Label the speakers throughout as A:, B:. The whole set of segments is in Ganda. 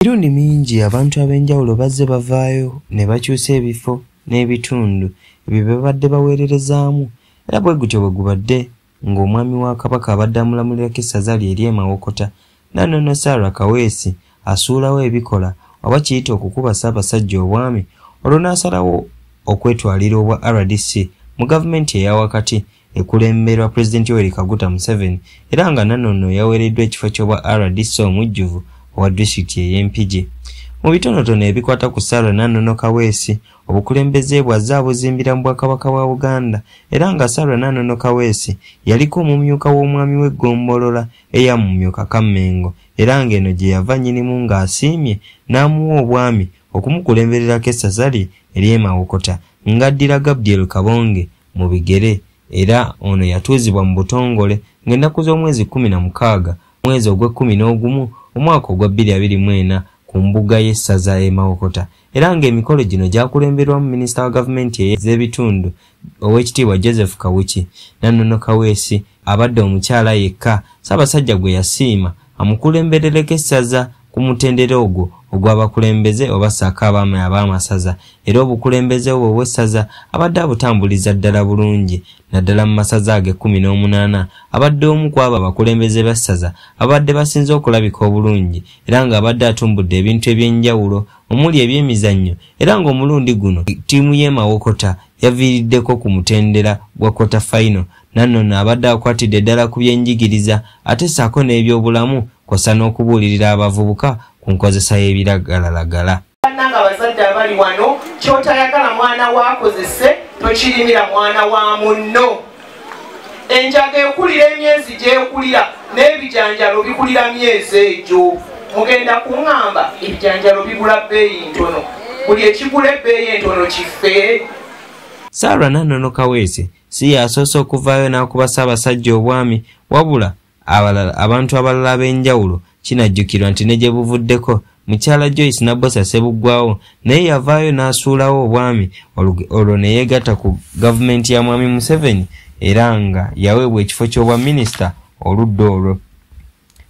A: Emirundi mingi abantu ab'enjawulo bazze bavaayo ne bakyusa ebifo n'ebitundu ebyo bye babadde baweererezaamu, era bwe gutyo bwe gubadde ng'omwami wa Kabaka abadde amulamulirako essaza lye ery'e Mawokota, Nanono Sarah Kaweesi asuulawo ebikola oba kiyite okukuba Ssaabasajja obwami olwo n'asalawo okwetwalira obwa RDC mu gavumenti eya wakati ekulemberwa Pulezidenti Yoweri Kaguta Museveni, era nga Nanono yaweereddwa ekifo ky'obwa RDC omujjuvu owa disitulikiti ey'e Mpigi. Mu bitonotono ebikwata ku Sarah Nanono Kaweesi, obukulembeze bwe azze abuzimbira mu Bwakabaka bwa Buganda, era nga Sarah Nanono Kaweesi yaliko omumyuka w'omwami w'eggombolola eya Mumyuka Kammengo, era ng'eno gye yava nnyinimu ng'asiimye n'amuwa obwami okumukulembererako essaza lye ery'e Mawokota ng'addira Gabriel Kabonge mu bigere, era ono yatuuzibwa mu butongole ng'ennaku z'omwezi 16 mwezi ogw'ekkumi n'ogumu omwaka ogwa 2024 ku mbuga y'essaza e Mawokota, era ng'emikolo gino gyakulemberwamu minisita wa gavumenti ez'ebitundu Oweekitiibwa Joseph Kawuki. Nanono Kaweesi abadde omukyala yekka Ssaabasajja gwe yasiima amukulemberereko essaza ku mutendera ogwo ogw'abakulembeze oba ssaako abaami ab'amasaza, era obukulembeze obwo obw'essaza abadde abutambuliza ddala bulungi naddala mu masaza ago 18. Abadde omu ku abo abakulembeze b'essaza abadde basinze okulabika obulungi, era ng'abadde atumbudde ebintu eby'enjawulo omuli eby'emizannyo, era ng'omulundi guno ttiimu y'e Mawokota yaviiriddeko ku mutendera gwa quarter final. Nanono abadde akwatidde ddala ku byenjigiriza ate ssaako n'ebyobulamu kw'ossa n'okubuulirira abavubuka ku nkozesa y'ebiragalalagala.
B: Bannange abazadde abali wano, ky'otayagala mwana waakozese tokirimira mwana wa munno. Enjaga ekulira emyezi gy'ekulira n'ebijanjalo bikulira myezi egyo. Mugenda kuŋŋamba ebijanjalo bigula bbeeyi ntono, buli ekigula ebbeeyi entono kife.
A: Sarah Nanono Kaweesi si y'asoose okuvaayo n'akuba Ssaabasajja obwami, wabula abantu abalala ab'enjawulo. Kinajjukirwa nti ne gye buvuddeko mukyala Joyce Nabbosa Ssebuggwawo naye yavaayo n'asuulawo obwami olwo ne yeegatta ku gavumenti ya Mwami Museveni, era nga yaweebwa ekifo ky'obwa minisita oludda olwo.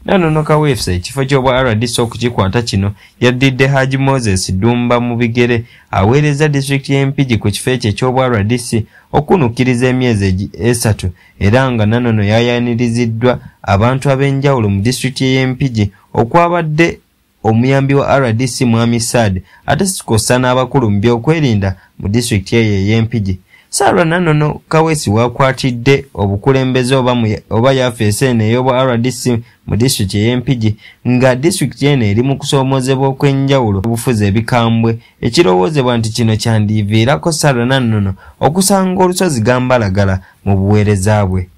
A: Nanono Kaweesi ekifo ky'obwa RDC okukikwata kino yaddiridde Haji Moses Ddumba mu bigere aweereza disitulikiti y'e Mpigi ku kifo ekyo eky'obwa RDC okunukkiriza emyezi 3, era nga Nanono yayaniriziddwa abantu ab'enjawulo mu disitulikiti y'e Mpigi okwabadde omuyambi wa RDC Mwami Saad ate kw'ossa n'abakulu mu byokwerinda mu disitulikiti eyo ey'e Mpigi. Sarah Nanono Kaweesi wakwatidde obukulembeze oba yafeesi eno ey'obwa RDC mu disitulikiti ey'e Mpigi, nga disitulikiti eno eri mu kusoomoozebwa okw'enjawulo obufuzi ebikambwe, ekirowoozebwa nti kino kyandiviirako Sarah Nanono okusanga olusozi gambalagala mu buweereza bwe.